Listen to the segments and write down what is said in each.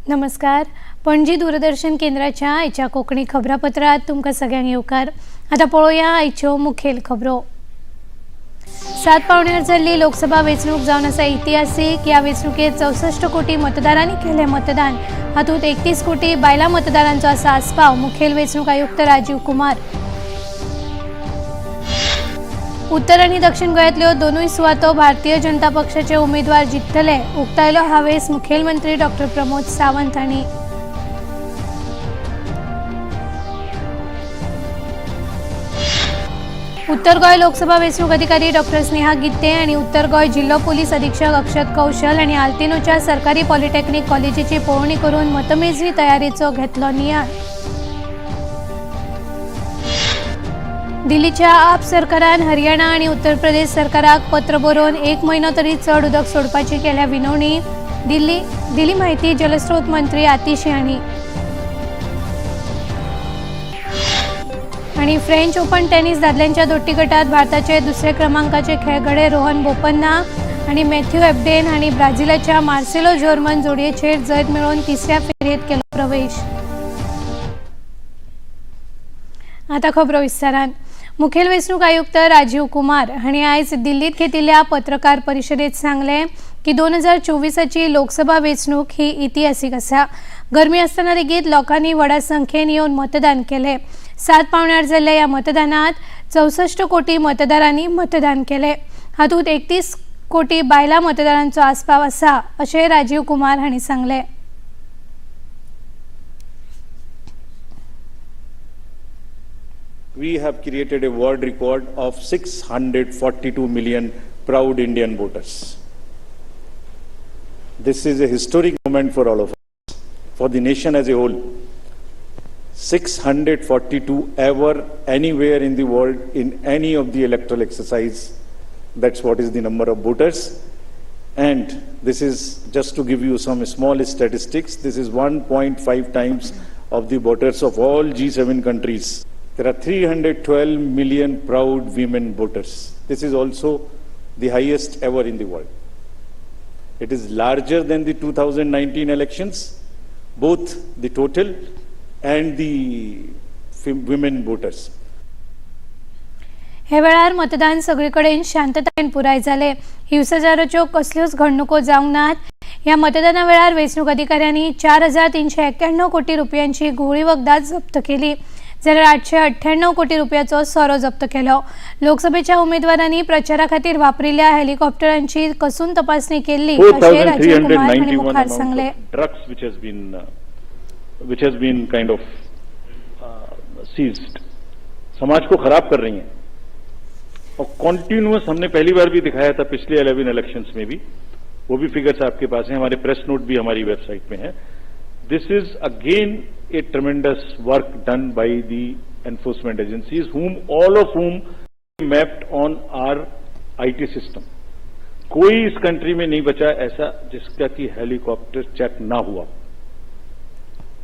नमस्कार. पणजी दूरदर्शन केंद्राच्या आयच्या कोंकणी खबरापत्रात तुमकां सगळ्यांक येवकार. आतां पळोवया आयच्यो मुखेल खबरो. 7 पावण्यार जाल्ली लोकसभा वेंचणूक जावन आसा इतिहासीक. ह्या वेंचणुकेत 64 कोटी मतदारांनी केलें मतदान. हातूंत 31 कोटी बायलां मतदारांचो आसा आस्पाव. मुखेल वेंचणूक आयुक्त राजीव कुमार. उत्तर आनी दक्षिण गोंयांतल्यो दोनूय सुवातो भारतीय जनता पक्षाचे उमेदवार जिखतले, उक्तायलो हावेस मुखेलमंत्री डॉक्टर प्रमोद सावंत हांणी. उत्तर गोंय लोकसभा वेंचणूक अधिकारी डॉक्टर स्नेहा गित्ते आनी उत्तर गोंय जिल्लो पोलीस अधीक्षक अक्षत कौशल आनी आल्तिनोच्या सरकारी पॉलिटेक्निक कॉलेजीची पळोवणी करून मतमेजणी तयारीचो घेतलो नियाळ. दिल्लीच्या आप सरकारान हरियाणा आनी उत्तर प्रदेश सरकाराक पत्र बरोवन 1 म्हयनो तरी चड उदक सोडपाची केल्या विनवणी. दिल्ली दिली माहिती जलस्रोत मंत्री आतिशी हांणी. आणि फ्रेंच ओपन टेनिस दादल्यांच्या दोट्टी गटात भारताचे दुसऱ्या क्रमांकाचे खेळगडे रोहन बोपन्ना आणि मॅथ्यू एबडेन आणि ब्राझिलाच्या मार्सेलो जोर्मन जोडयेचेर जैत मेळोवन तिसऱ्या फेरयेत केलो प्रवेश. आता खबरो विस्तारान. मुखेल वेंचणूक आयुक्त राजीव कुमार हांणी आयज दिल्लीत घेतिल्ल्या पत्रकार परिशदेत सांगलें की 2024ची लोकसभा वेंचणूक ही इतिहासीक आसा. गरमी आसतना लेगीत लोकांनी व्हडा संख्येन येवन मतदान केलें. 7 पावण्यार जाल्ल्या ह्या मतदानात 64 कोटी मतदारांनी मतदान केलें. हातूंत 31 कोटी बायलां मतदारांचो आस्पाव आसा, अशें राजीव कुमार हांणी सांगलें. We have created a world record of 642 million proud Indian voters. This is a historic moment for all of us, for the nation as a whole. 642 ever anywhere in the world in any of the electoral exercise. That's what is the number of voters. And this is just to give you some small statistics. This is 1.5 times of the voters of all G7 countries. There are 312 million proud women voters. This is also the highest ever in the world. It is larger than the 2019 elections, both the total and the women voters. हे वेळार मतदान सगळे कडेन शांततायेन पुराय जालें. हिंसाचाराच्यो कसल्योच घडणुको जावंक नात. ह्या मतदाना वेळार वेंचणूक अधिकाऱ्यांनी 4391 कोटी रुपयांची घुंवळी वखदां जप्त केली, जाल्यार 898 कोटी रुपयाचो सोरो जप्त केलो. लोकसभेच्या उमेदवारांनी प्रचारा खातीर वापरिल्ल्या हेलिकॉप्टरांची कसून तपासणी केल्ली, अशें राजीव कुमार हांणी 4,391 मुखार amount सांगलें. of drugs which has been kind of seized. समाज को खराब कर रही हैं और कॉन्टिन्यूअस. हमने पहली बार भी दिखाया था, पिछले 11 इलेक्शंस में भी. वो भी फिगर्स आपके पास हैं, हमारे प्रेस नोट भी हमारी वेबसाइट में है. This is again a tremendous work done by the enforcement agencies, whom all of whom mapped on our IT system. कोई इस कंट्री में नहीं बचा ऐसा जिसका कि हेलीकॉप्टर चेक ना हुआ.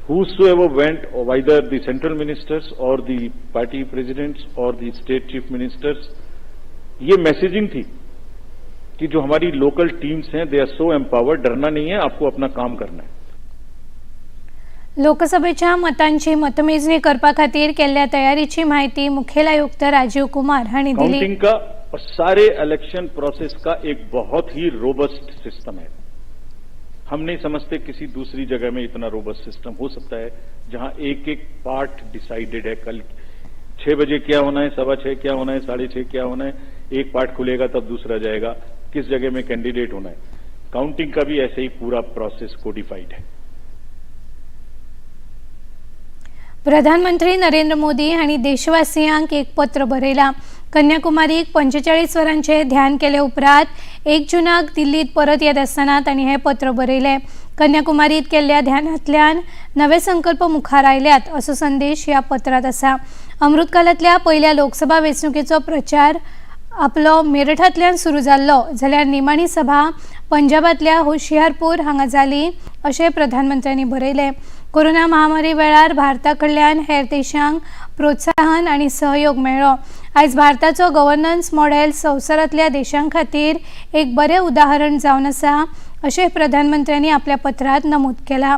Whosoever went, or either the central ministers or the party presidents or the state chief ministers, ये मैसेजिंग थी कि जो हमारी लोकल टीम्स हैं, they are so empowered, डरना नहीं है आपको, अपना काम करना है. लोकसभेच्या मतांची मतमेजणी करपा खातीर केल्ल्या तयारीची माहिती मुखेल आयुक्त राजीव कुमार हांणी दिली. काउंटिंग का और सारे इलेक्शन प्रोसेस का एक बहुत ही रोबस्ट सिस्टम है. हम नहीं समझते किसी दूसरी जगह में इतना रोबस्ट सिस्टम हो सकता है, जहां एक एक पार्ट डिसाइडेड है. कल 6 बजे क्या होना है, 6:15 क्या होना है, 6:30 क्या होना है, एक पार्ट खुलेगा तब दूसरा जाएगा, किस जगह में कैंडिडेट होना है. काउंटिंग का भी ऐसे ही पूरा प्रोसेस कोडिफाइड है. प्रधानमंत्री नरेंद्र मोदी हांणी देशवासियांक एक पत्र बरयलां. कन्याकुमारीक 45 वरांचें ध्यान केले उपरांत 1 जुनाक दिल्लीत परत येत आसतना तांणी हें पत्र बरयलें. कन्याकुमारीत केल्ल्या ध्यानांतल्यान नवे संकल्प मुखार आयल्यात, असो संदेश ह्या पत्रांत आसा. अमृतकालांतल्या पयल्या लोकसभा वेंचणुकेचो प्रचार आपलो मेरठांतल्यान सुरू जाल्लो, जाल्यार निमाणी सभा पंजाबांतल्या होशियारपूर हांगा जाली, अशें प्रधानमंत्र्यांनी बरयलें. कोरोना महामारी वेळार भारता कडल्यान हेर देशांक प्रोत्साहन आनी सहयोग मेळ्ळो. आयज भारताचो गव्हर्नन्स मॉडेल संवसारांतल्या देशां खातीर एक बरें उदाहरण जावन आसा, अशें प्रधानमंत्र्यांनी आपल्या पत्रांत नमूद केलां.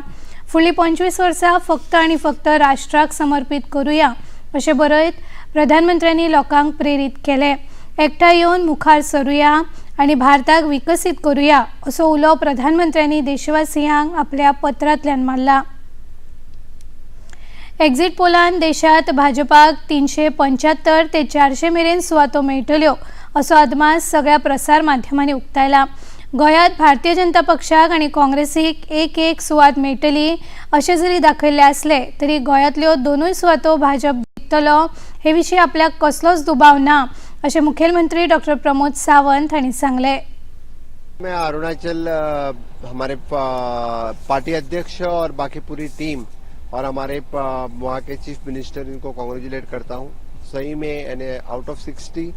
फुडलीं 25 वर्सां फक्त आनी फक्त राष्ट्राक समर्पीत करुया अशें बरयत प्रधानमंत्र्यांनी लोकांक प्रेरीत केले. एकठांय येवन मुखार सरुया आनी भारताक विकसीत करुया असो उलो प्रधानमंत्र्यांनी देशवासियांक आपल्या पत्रांतल्यान मारला. एक्झिट पोलान देशात भाजपाक 375 ते 400 मेरेन सुवातो मेळटल्यो असो अदमास सगळ्या प्रसार माध्यमांनी उक्तायला. गोंयांत भारतीय जनता पक्षाक आनी काँग्रेसीक एक एक सुवात मेळटली अशें जरी दाखयल्लें आसलें तरी गोंयांतल्यो दोनूय सुवातो भाजप जिखतलो हे विशीं आपल्याक कसलोच दुबाव ना अशें मुखेलमंत्री डॉक्टर प्रमोद सावंत हांणी सांगलें. मैं अरुणाचल हमारे पार्टी अध्यक्ष और बाकी पूरी टीम और हमारे वहाँ के चीफ मिनिस्टर, इनको कॉन्ग्रेचुलेट करता हूँ. सही में यानी आउट ऑफ 60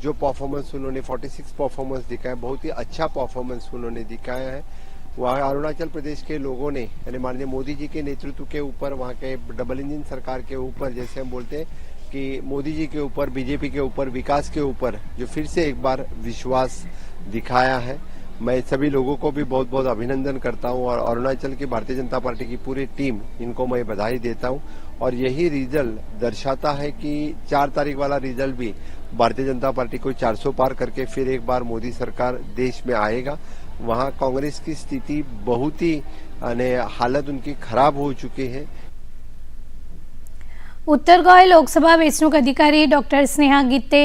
जो परफॉर्मेंस उन्होंने 46 परफॉर्मेंस दिखाया, बहुत ही अच्छा परफॉर्मेंस उन्होंने दिखाया है. वहाँ अरुणाचल प्रदेश के लोगों ने यानी माननीय मोदी जी के नेतृत्व के ऊपर, वहाँ के डबल इंजन सरकार के ऊपर, जैसे हम बोलते हैं कि मोदी जी के ऊपर, बीजेपी के ऊपर, विकास के ऊपर जो फिर से एक बार विश्वास दिखाया है. मैं सभी लोगों को भी बहुत बहुत अभिनंदन करता हूं और अरुणाचल की भारतीय जनता पार्टी की पूरी टीम, इनको मैं बधाई देता हूं. और यही रिजल्ट दर्शाता है कि 4 तारीख वाला रिजल्ट भी भारतीय जनता पार्टी को 400 पार करके फिर एक बार मोदी सरकार देश में आएगा. वहां कांग्रेस की स्थिति बहुत ही यानी हालत उनकी खराब हो चुकी है. उत्तर गोंय लोकसभा वेंचणूक अधिकारी डॉक्टर स्नेहा गीते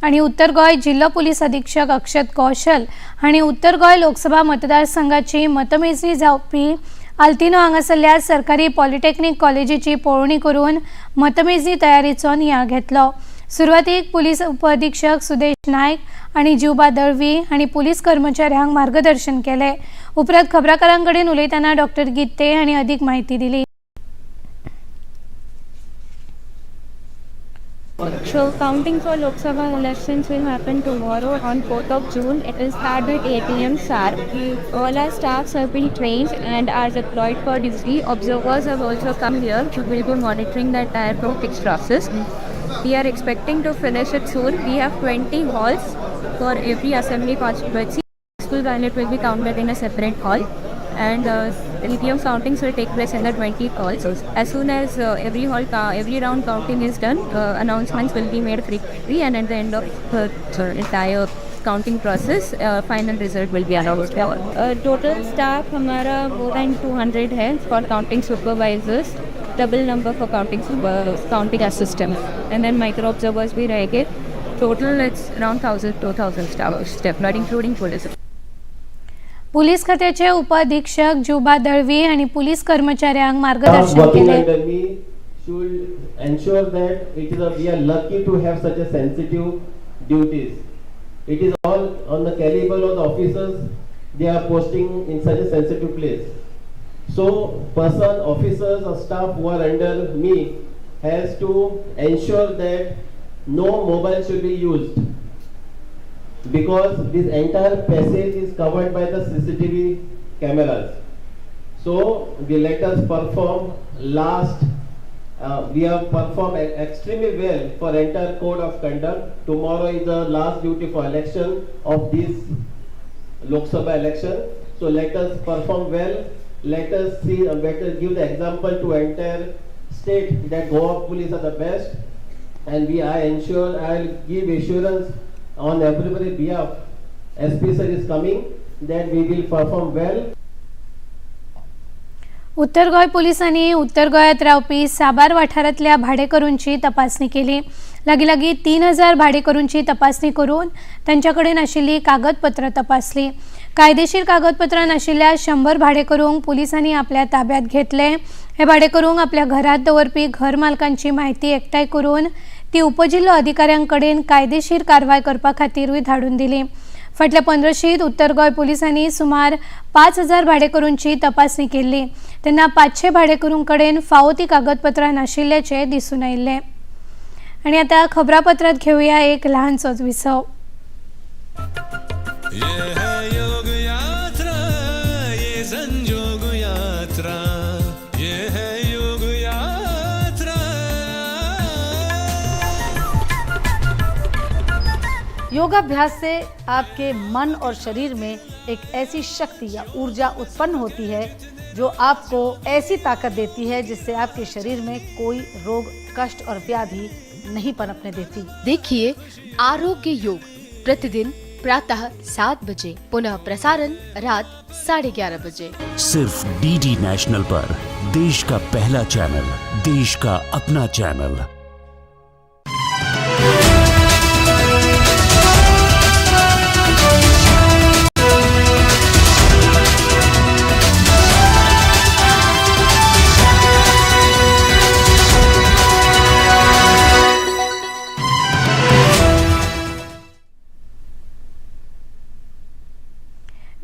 आनी उत्तर गोंय जिल्लो पुलीस अधीक्षक अक्षत कौशल हांणी उत्तर गोंय लोकसभा मतदारसंघाची मतमेजणी जावपी आल्तिनो हांगासरल्या सरकारी पॉलिटेक्निक कॉलेजीची पळोवणी करून मतमेजणी तयारीचो नियाळ घेतलो. सुरवातीक पुलीस उपअधीक्षक सुदेश नायक आनी जिवबा दळवी हांणी पुलीस कर्मचाऱ्यांक मार्गदर्शन केलें. उपरांत खबराकारां कडेन उलयतना डॉक्टर गीते हांणी अदीक म्हायती दिली. So counting for Lok Sabha elections will happen tomorrow on 4th of June. It will start at 8 a.m. sharp. All our staffs have been trained and are deployed for duty. Observers have also come here who will be monitoring the entire voting process. We are expecting to finish it soon. We have 20 halls for every assembly constituency. School ballot will be counted in a separate hall, and EVM countings will take place in the 20 halls. As soon as every round counting is done, announcements will be made frequently, and at the end of the entire counting process, final result will be announced. Total staff हमारा more than 200 Hai for counting supervisors, double number for counting assistant, and then micro observers भी रहेंगे. Total it's around 1000, 2000 staff, not including police. Police खात्याचे उपअधीक्षक जुबा दळवी आनी police कर्मचाऱ्यांक मार्गदर्शन working केलें. Under me should ensure that it is a, we are lucky to have such a sensitive duties. It is all on the caliber of the officers they are posting in such a sensitive place. So person, officers or staff who are under me has to ensure that no mobile should be used, because this entire passage is covered by the CCTV cameras. So we let us perform last, we have performed extremely well for entire code of conduct. Tomorrow is the last duty for election of this Lok Sabha election. So let us perform well. Let us see, let us give the example to entire state that Goa police are the best. And I will give assurance on everybody's behalf. SP sir is coming, that we will perform well. उत्तर गोंय पोलिसांनी उत्तर गोंयांत रावपी साबार वाठारांतल्या भाडेकरूंची तपासणी केली. लागीं लागीं 3000 भाडेकरूंची तपासणी करून तांच्या कडेन आशिल्लीं कागदपत्रां तपासली. कायदेशीर कागदपत्रां नाशिल्ल्या 100 भाडेकरूंक पुलिसांनी आपल्या ताब्यात घेतले. हे भाडेकरूंक आपल्या घरांत दवरपी घर मालकांची म्हायती एकठांय करून ती उपजिल्लो अधिकाऱ्यां कडेन कायदेशीर कारवाय करपा खातीरूय धाडून दिली. फाटल्या पंद्रशीत उत्तर गोंय पोलिसांनी सुमार 5000 भाडेकरूंची तपासणी केल्ली तेन्ना 500 भाडेकरूं कडेन फावो ती कागदपत्रां नाशिल्ल्याचें दिसून आयिल्लें. आनी आतां खबरापत्रांत घेवया एक ल्हानसोच विसव. ये है योग यात्रा, ये संजोग यात्रा, ये है योग यात्रा. योगाभ्यास से आपके मन और शरीर में एक ऐसी शक्ति या ऊर्जा उत्पन्न होती है जो आपको ऐसी ताकत देती है जिससे आपके शरीर में कोई रोग, कष्ट और व्याधि नहीं पनपने देती। देखिए आरोग्य योग प्रतिदिन प्रातः 7 बजे, पुनः प्रसारण रात 11:30 बजे। सिर्फ डीडी नेशनल पर देश का पहला चैनल, देश का अपना चैनल।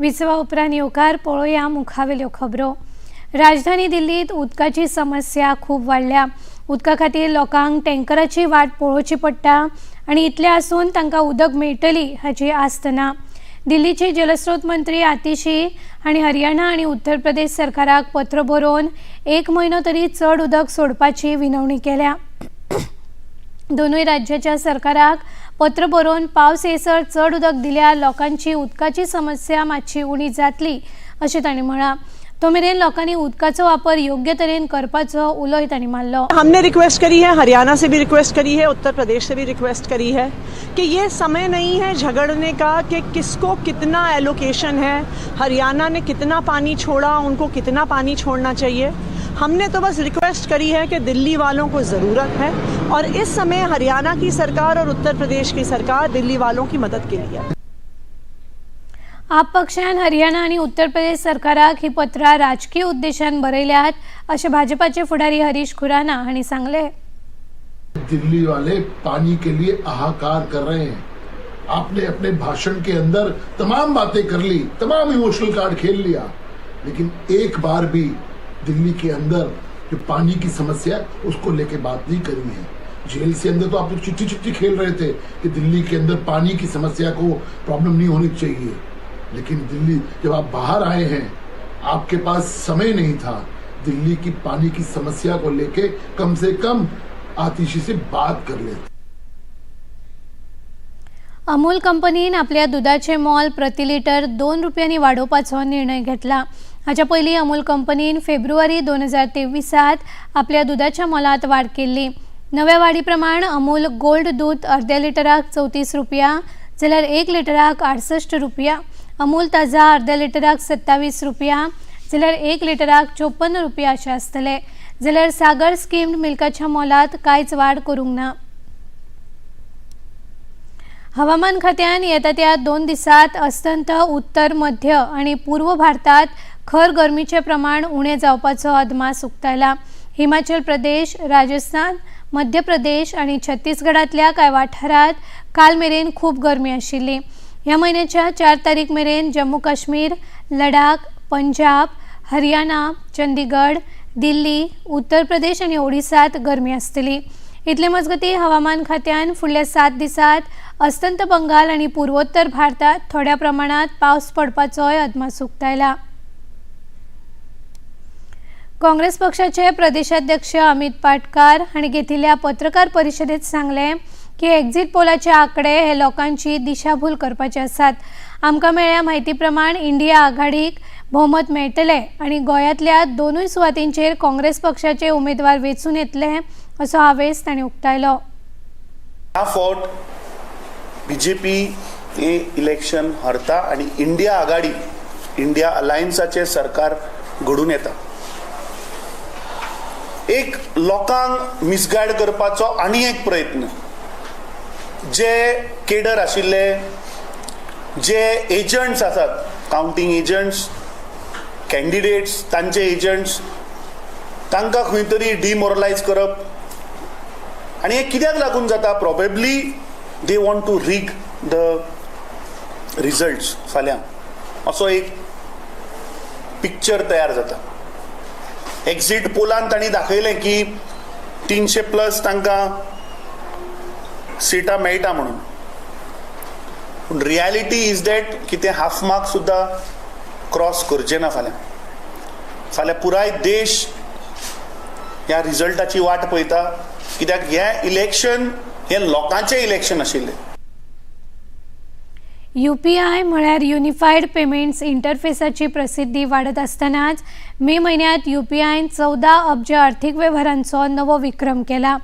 विसवा उपरांत येवकार. पळोवया मुखावेल्यो खबरो. राजधानी दिल्लीत उदकाची समस्या खूब वाडल्या. उदका खातीर लोकांक टँकराची वाट पळोवची पडटा आनी इतलें आसून तांकां उदक मेळटली हाची आस्त ना. दिल्लीचे जलस्रोत मंत्री आतिशी हांणी हरियाणा आनी उत्तर प्रदेश सरकाराक पत्र बरोवन एक म्हयनो तरी चड उदक सोडपाची विनवणी केल्या. दोनूय राज्याच्या सरकाराक पत्र बरोवन पावस येसर चड उदक दिल्यार लोकांची उदकाची समस्या मातशी उणी जातली अशें तांणी म्हळां. तो मेरेन लोकांनी उदकाचो वापर योग्य तरेन करपाचो उलोय तांणी मारलो. हमने रिक्वेस्ट करी है, हरियाणा से भी रिक्वेस्ट करी है, उत्तर प्रदेश से भी रिक्वेस्ट करी है कि ये समय नहीं है झगड़ने का कि किसको कितना एलोकेशन है, हरियाणा ने कितना पानी छोड़ा, उनको कितना पानी छोड़ना चाहिए। हमने तो बस रिक्वेस्ट करी है कि दिल्ली वालों को ज़रूरत है और इस समय हरियाणा की सरकार और उत्तर प्रदेश की सरकार दिल्ली वालों की मदद के लिए है। आप पक्षान हरियाणा आनी उत्तर प्रदेश सरकाराक ही पत्रां राजकीय उद्देशान बरयल्यात अशें भाजपाचे फुडारी हरीश खुराना हांणी सांगलें. दिल्ली वाले पानी के लिए हाहाकार कर रहे हैं। आपने अपने भाषण के अंदर तमाम बातें कर ली, तमाम इमोशनल कार्ड खेल लिया, लेकिन एक बार भी दिल्ली के अंदर जो पानी की समस्या है उसको लेके बात नहीं करी है। जेल से अंदर तो आप लोग चिट्ठी चिट्ठी खेल रहे थे कि दिल्ली के अंदर पानी की समस्या को प्रॉब्लम नहीं होनी चाहिए, लेकिन दिल्ली जब आप बाहर आए हैं आपके पास समय नहीं था दिल्ली की पानी की समस्या को लेके कम से कम आतिशी से बात कर लेते। अमूल कंपनीन आपल्या दुदाचें मोल प्रति लिटर 2 रुपयांनी वाडोवपाचो निर्णय घेतला. हाच्या पयलीं अमूल कंपनीन फेब्रुवारी 2023 आपल्या दुदाच्या मोलांत वाड केल्ली. नव्या वाडी प्रमाण अमूल गोल्ड दूद अर्द्या लिटराक 34 रुपया जाल्यार 1 लिटराक 68 रुपया, अमूल ताजा अर्द्या लिटराक 27 रुपया जाल्यार 1 लिटराक 54 रुपया अशें आसतले. जाल्यार सागर स्किम्ड मिल्काच्या मोलांत कांयच वाड करूंक ना. हवामान खात्यान येता त्या 2 दिसांत अस्तंत, उत्तर, मध्य आनी पूर्व भारतात खर गरमीचें प्रमाण उणें जावपाचो अदमास उक्तायला. हिमाचल प्रदेश, राजस्थान, मध्य प्रदेश आनी छत्तीसगडांतल्या कांय वाठारांत काल मेरेन खूब गरमी आशिल्ली. ह्या म्हयन्याच्या 4 तारीख मेरेन जम्मू काश्मीर, लडाख, पंजाब, हरियाणा, चंदीगड, दिल्ली, उत्तर प्रदेश आनी ओडिसांत गरमी आसतली. इतले मजगतीं हवामान खात्यान फुडल्या 7 दिसांत अस्तंत बंगाल आनी पूर्वोत्तर भारतात थोड्या प्रमाणात पावस पडपाचोय अदमास उक्तायला. काँग्रेस पक्षाचे प्रदेशाध्यक्ष अमित पाटकार हांणी घेतिल्ल्या पत्रकार परिशदेत सांगलें की एक्झिट पोलाचे आंकडे हे लोकांची दिशाभूल करपाचे आसात. आमकां मेळ्ळ्या म्हायती प्रमाण इंडिया आघाडीक भोवमत मेळटलें आनी गोंयांतल्या 2 सुवातींचेर काँग्रेस पक्षाचे उमेदवार वेंचून येतले असो हावेस तांणी उक्तायलो. ह्या फावट बीजेपी हे इलेक्शन हरता आनी इंडिया आघाडी, इंडिया अलायन्साचें सरकार घडून येता. एक लोकांक मिसगायड करपाचो आनी एक प्रयत्न, जे केडर आशिल्ले, जे एजंट्स आसात, कावंटींग एजंट्स, कॅन्डिडेट्स, तांचे एजंट्स, तांकां खंय तरी डिमोरलायज करप. आनी हें कित्याक लागून जाता? Probably they want to rig the results. फाल्यां असो एक पिक्चर तयार जाता. एक्झीट पोलान तांणी दाखयलें की 300 प्लस तांकां सिटां मेळटा म्हणून, पूण रियालिटी is that की ते हाफ मार्क सुद्दां क्रॉस करचे ना. फाल्यां फाल्यां पुराय देश ह्या रिजल्टाची वाट पळयता, कित्याक हें इलेक्शन हें लोकांचें इलेक्शन आशिल्लें. यूपीआय म्हळ्यार युनिफायड पेमेंट्स इंटरफेसाची प्रसिद्धी वाडत आसतनाच मे म्हयन्यांत यूपीआयन 14 अब्ज अर्थीक वेव्हारांचो नवो विक्रम केला.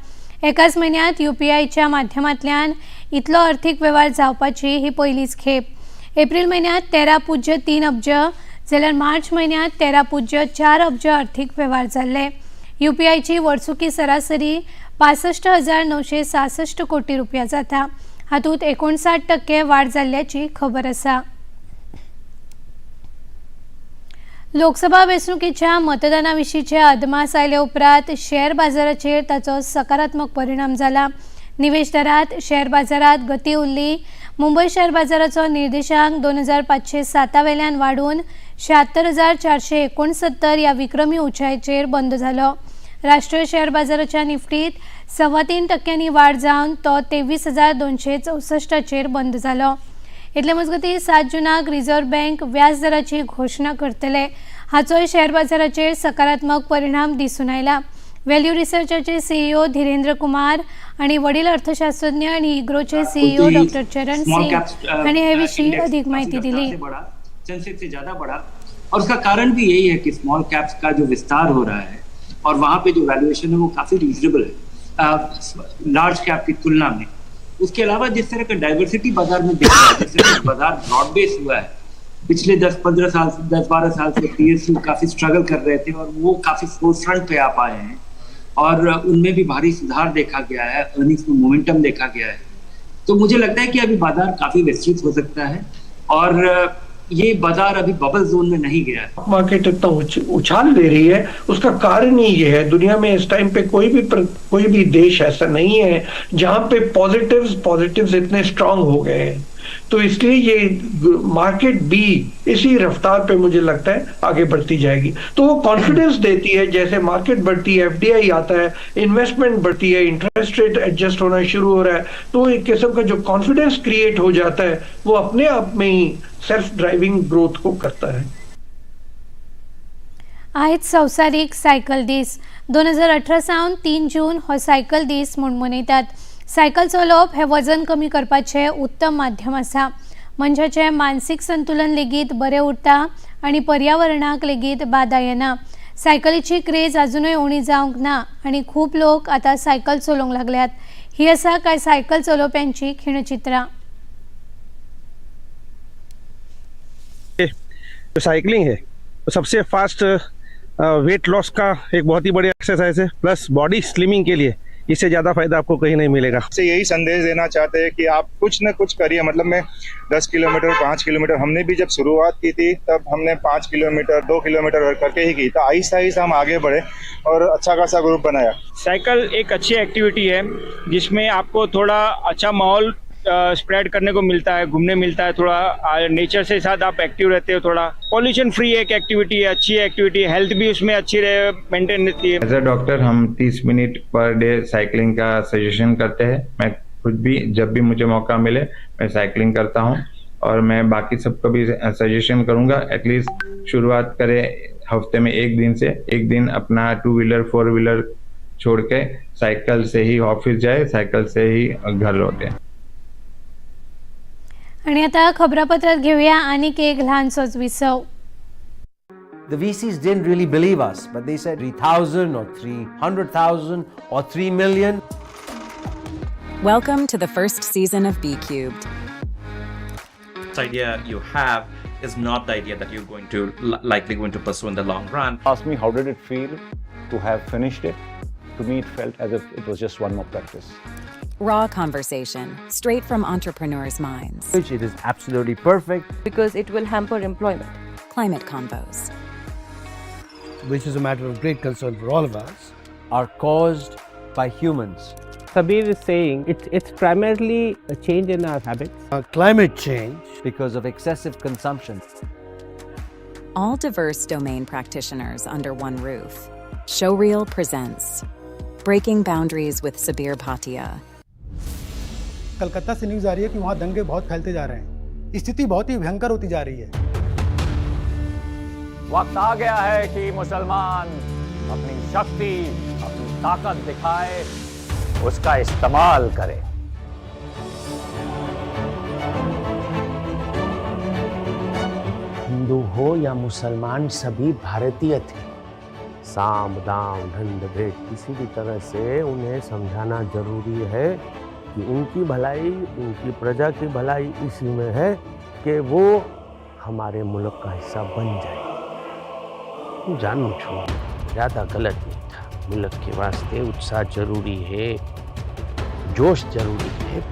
एकाच म्हयन्यांत यूपीआयच्या माध्यमांतल्यान इतलो अर्थीक वेव्हार जावपाची ही पयलीच खेप. एप्रील म्हयन्यांत 13.3 अब्ज जाल्यार मार्च म्हयन्यांत 13.4 अब्ज अर्थीक वेव्हार जाल्ले. यूपीआयची वर्सुकी सरासरी 65,966 कोटी रुपया जाता. हातूंत 59% वाड जाल्ल्याची खबर आसा. लोकसभा वेंचणुकेच्या मतदाना विशींचे अदमास आयले उपरांत शेअर बाजाराचेर ताचो सकारात्मक परिणाम जाला. निवेश दरात शेअर बाजारात गती उरली. मुंबय शेअर बाजाराचो निर्देशांक 2,507 वेल्यान वाडून 76,469 ह्या विक्रमी उंचायेचेर बंद जालो. राष्ट्रीय शेअर बाजाराच्या निफ्टीत 3.25% वाड जावन तो 23,264 बंद जालो. इतले मजगतीं 7 जूनाक रिझर्व्ह बँक व्याज दराची घोशणा करतले. हाचोय शेअर बाजाराचेर सकारात्मक परिणाम दिसून आयला. व्हॅल्यू रिसर्चाचे सीईओ धीरेंद्र कुमार आणि वडील अर्थशास्त्रज्ञ आणि इग्रोचे सीईओ डॉक्टर चरण सिंग हांणी हे विशीं अधिक माहिती दिली. सेंसेक्स से ज्यादा बढ़ा और उसका कारण भी यही है कि स्मॉल कैप्स का जो विस्तार हो रहा है और वहाँ पे जो वैल्यूएशन है वो काफी रीजनेबल है लार्ज कैप की तुलना में. उसके अलावा जिस तरह का डाइवर्सिटी बाजार में दिख रहा है, जिस तरह का बाजार ब्रॉड बेस हुआ है, पिछले 10-15 साल, 10-12 साल से पीएसयू काफी स्ट्रगल कर रहे थे और वो काफी फोर फ्रंट पे आ पाए हैं और उनमें भी भारी सुधार देखा गया है, अर्निंग्स में मोमेंटम देखा गया है. तो मुझे लगता है कि अभी बाजार काफी विस्तृत हो सकता है और ये बाजार अभी बबल जोन में नहीं गया है. मार्केट इतना उछाल ले रही है, उसका कारण ही ये है. दुनिया में इस टाइम पे कोई भी देश ऐसा नहीं है जहां पे पॉजिटिव्स पॉजिटिव्स इतने स्ट्रांग हो गए हैं. तो इसलिए ये मार्केट भी इसी रफ्तार पे मुझे लगता है आगे बढ़ती जाएगी. तो वो कॉन्फिडेंस देती है. जैसे मार्केट बढ़ती है, एफडीआई आता है, इन्वेस्टमेंट बढ़ती है, इंटरेस्ट रेट एडजस्ट होना शुरू हो रहा है, तो एक किस्म का जो कॉन्फिडेंस क्रिएट हो जाता है वो अपने आप में ही सेल्फ ड्राइविंग ग्रोथ को करता है. आयज संवसारीक सायकल दीस. 2018 सावन 3 जून हो सायकल दीस म्हूण मनयतात. सायकल चलोवप हें वजन कमी करपाचें उत्तम माध्यम आसा. मनशाचें मानसीक संतुलन लेगीत बरें उरता आनी पर्यावरणाक लेगीत बादा येना. सायकलीची क्रेज अजुनूय उणी जावंक ना आनी खूब लोक आतां सायकल चलोवंक लागल्यात. ही आसा कांय सायकल चलोवप्यांची खिणचित्रां. जो साइकिलिंग है वो सबसे फास्ट वेट लॉस का एक बहुत ही बढ़िया एक्सरसाइज है, प्लस बॉडी स्लिमिंग के लिए इससे ज़्यादा फायदा आपको कहीं नहीं मिलेगा. से यही संदेश देना चाहते हैं कि आप कुछ न कुछ करिए. मतलब मैं 10 किलोमीटर 5 किलोमीटर, हमने भी जब शुरुआत की थी तब हमने 5 किलोमीटर 2 किलोमीटर करके ही की, तो आहिस्ता आहिस्ता हम आगे बढ़े और अच्छा खासा ग्रुप बनाया. साइकिल एक अच्छी एक्टिविटी है जिसमें आपको थोड़ा अच्छा माहौल स्प्रेड करने को मिलता है, घूमने मिलता है, थोड़ा नेचर से साथ आप एक्टिव रहते हो, थोड़ा पॉल्यूशन फ्री एक एक्टिविटी है, अच्छी एक्टिविटी है, हेल्थ भी उसमें अच्छी रहे, मेंटेन रहती है. एज अ डॉक्टर हम 30 मिनट पर डे साइकिलिंग का सजेशन करते हैं. मैं खुद भी जब भी मुझे मौका मिले मैं साइकिलिंग करता हूँ और मैं बाकी सबको भी सजेशन करूँगा एटलीस्ट शुरुआत करें हफ्ते में एक दिन से. एक दिन अपना 2 व्हीलर 4 व्हीलर छोड़ के साइकिल से ही ऑफिस जाए, साइकिल से ही घर लौटे. आणि आता खबरापत्रात घेऊया आनीक एक ल्हानसोच विसव. The VCs didn't really believe us, but they said 3,000 or 300,000 or 3 million. Welcome to the first season of B Cubed. Idea you have is not the idea that you're going to likely going to pursue in the long run. Ask me how did it feel to have finished it? To me, it felt as if it was just one more practice. Raw conversation, straight from entrepreneurs' minds. It is absolutely perfect. Because it will hamper employment. Climate convos, which is a matter of great concern for all of us, are caused by humans. Sabir is saying it's primarily a change in our habits. Climate change. Because of excessive consumption. All diverse domain practitioners under one roof. Showreel presents Breaking Boundaries with Sabir Bhatia. Calcutta से news आ रही है कि वहाँ दंगे बहुत फैलते जा रहे हैं, स्थिति बहुत ही भयंकर होती जा रही है. वक्त आ गया है कि मुसलमान अपनी शक्ति, अपनी ताकत दिखाए, उसका इस्तेमाल करे. हिंदू हो या मुसलमान, सभी भारतीय थे। साम दाम दंड भेद किसी भी तरह से उन्हें समझाना जरूरी है कि उनकी भलाई, उनकी प्रजा की भलाई इसी में है कि वो हमारे मुल्क का हिस्सा बन जाए। जानू छू ज़्यादा गलत नहीं था। मुल्क के वास्ते उत्साह जरूरी है, जोश जरूरी है।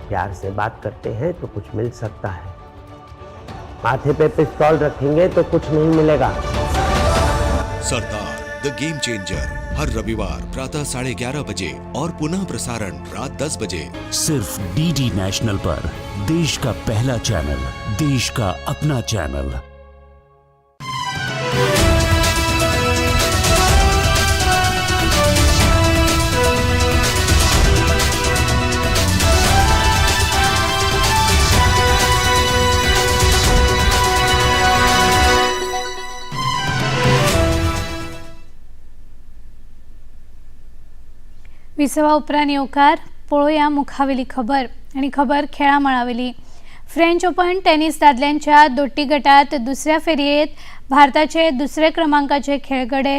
प्यार से बात करते हैं तो कुछ मिल सकता है, माथे पे पिस्तौल रखेंगे तो कुछ नहीं मिलेगा। सरदार the game changer हर रविवार प्रातः 11:30 बजे और पुनः प्रसारण रात 10 बजे सिर्फ डीडी नेशनल पर देश का पहला चैनल, देश का अपना चैनल। विसवा उपरांत येवकार. पळोवया मुखावेली खबर आनी खबर खेळा मळावेली. फ्रेंच ओपन टेनिस दादल्यांच्या दोट्टी गटात दुसऱ्या फेरयेत भारताचे दुसरे क्रमांकाचे खेळगडे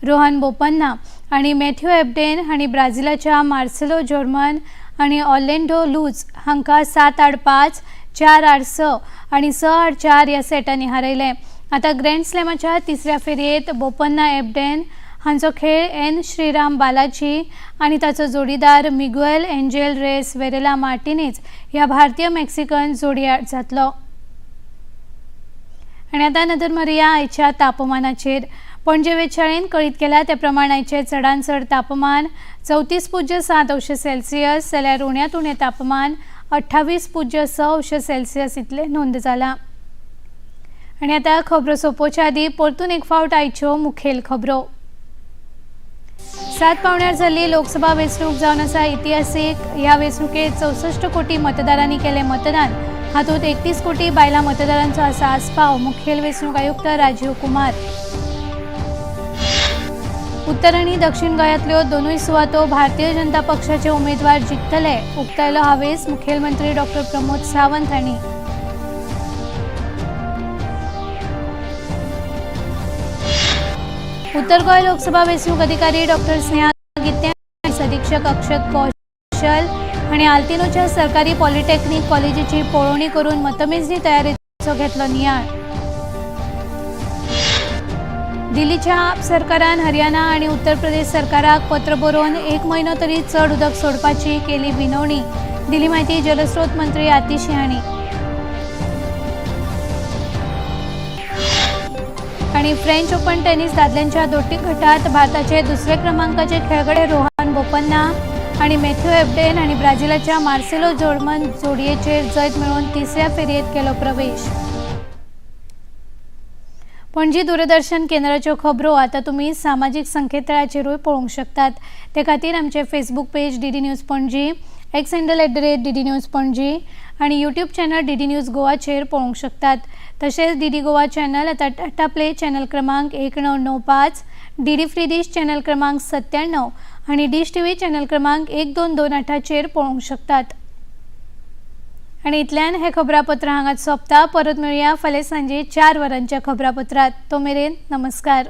रोहन बोपन्ना आनी मॅथ्यू एबडेन हांणी ब्राझिलाच्या मार्सेलो जोर्मन आनी ऑर्लेंडो लूज हांकां 7-5, 4-6 आनी 6-4 ह्या सेटांनी हारयलें. आतां ग्रँड स्लॅमाच्या तिसऱ्या फेरयेत बोपन्ना एबडेन हांचो खेळ एन श्रीराम बालाजी आनी ताचो जोडीदार Miguel Angel Reyes Varela Martinez ह्या भारतीय मेक्सिकन जोडयार जातलो. आनी आतां नदर मारुया आयच्या तापमानाचेर. पणजे वेधशाळेन कळीत केला ते प्रमाण आयचें चडांत चड तापमान 34.7 अंश सेल्सियस जाल्यार उण्यांत उणें तापमान 28.6 अंश सेल्सियस इतलें नोंद जालां. आनी आतां खबरो सोंपोवच्या आदीं परतून एक फावट आयच्यो मुखेल खबरो. 7 पावण्यार जाल्ली लोकसभा वेंचणूक जावन आसा इतिहासीक. ह्या वेंचणुकेत 64 कोटी मतदारांनी केलें मतदान. हातूंत 31 कोटी बायलां मतदारांचो आसा आस्पाव. मुखेल वेंचणूक आयुक्त राजीव कुमार. उत्तर आनी दक्षिण गोंयांतल्यो दोनूय सुवातो भारतीय जनता पक्षाचे उमेदवार जिखतले, उक्तायलो हावेस मुखेलमंत्री डॉ प्रमोद सावंत हांणी. उत्तर गोंय लोकसभा वेंचणूक अधिकारी डॉ स्नेहा गित्ते, अधीक्षक अक्षत कौशल आनी आल्तिनोच्या सरकारी पॉलिटेक्निक कॉलेजीची पळोवणी करून मतमेजणी तयारेचो घेतलो नियाळ. दिल्लीच्या आप सरकारान हरियाणा आनी उत्तर प्रदेश सरकाराक पत्र बरोवन 1 म्हयनो तरी चड उदक सोडपाची केली विनवणी. दिली म्हायती जलस्रोत मंत्री आतिशी हांणी. आनी फ्रेंच ओपन टेनिस दादल्यांच्या दोट्टी गटात भारताचे दुसरे क्रमांकाचे खेळगडे रोहन बोपन्ना आनी मॅथ्यू एबडेन आनी ब्राझिलाच्या मार्सेलो जोर्मन जोडयेचेर जैत मेळोवन तिसऱ्या फेरयेत केलो प्रवेश. पणजी दूरदर्शन केंद्राच्यो खबरो आतां तुमी सामाजीक संकेतथळाचेरूय पळोवंक शकतात. ते खातीर आमचें Facebook page DD news Panaji, X handle @DD news Panaji आनी यूट्यूब चॅनल डीडी न्यूज गोवाचेर पळोवंक शकतात. तशेंच डीडी गोवा चॅनल आतां टाटा प्ले चॅनल क्रमांक 1995, डीडी फ्री डिश चॅनल क्रमांक 97 आनी डिश टीव्ही चॅनल क्रमांक 1228चेर पळोवंक शकतात. आनी इतल्यान हें खबरापत्र हांगाच सोंपता. परत मेळुया फाल्यां सांजे 4 वरांच्या खबरापत्रांत. तो मेरेन नमस्कार.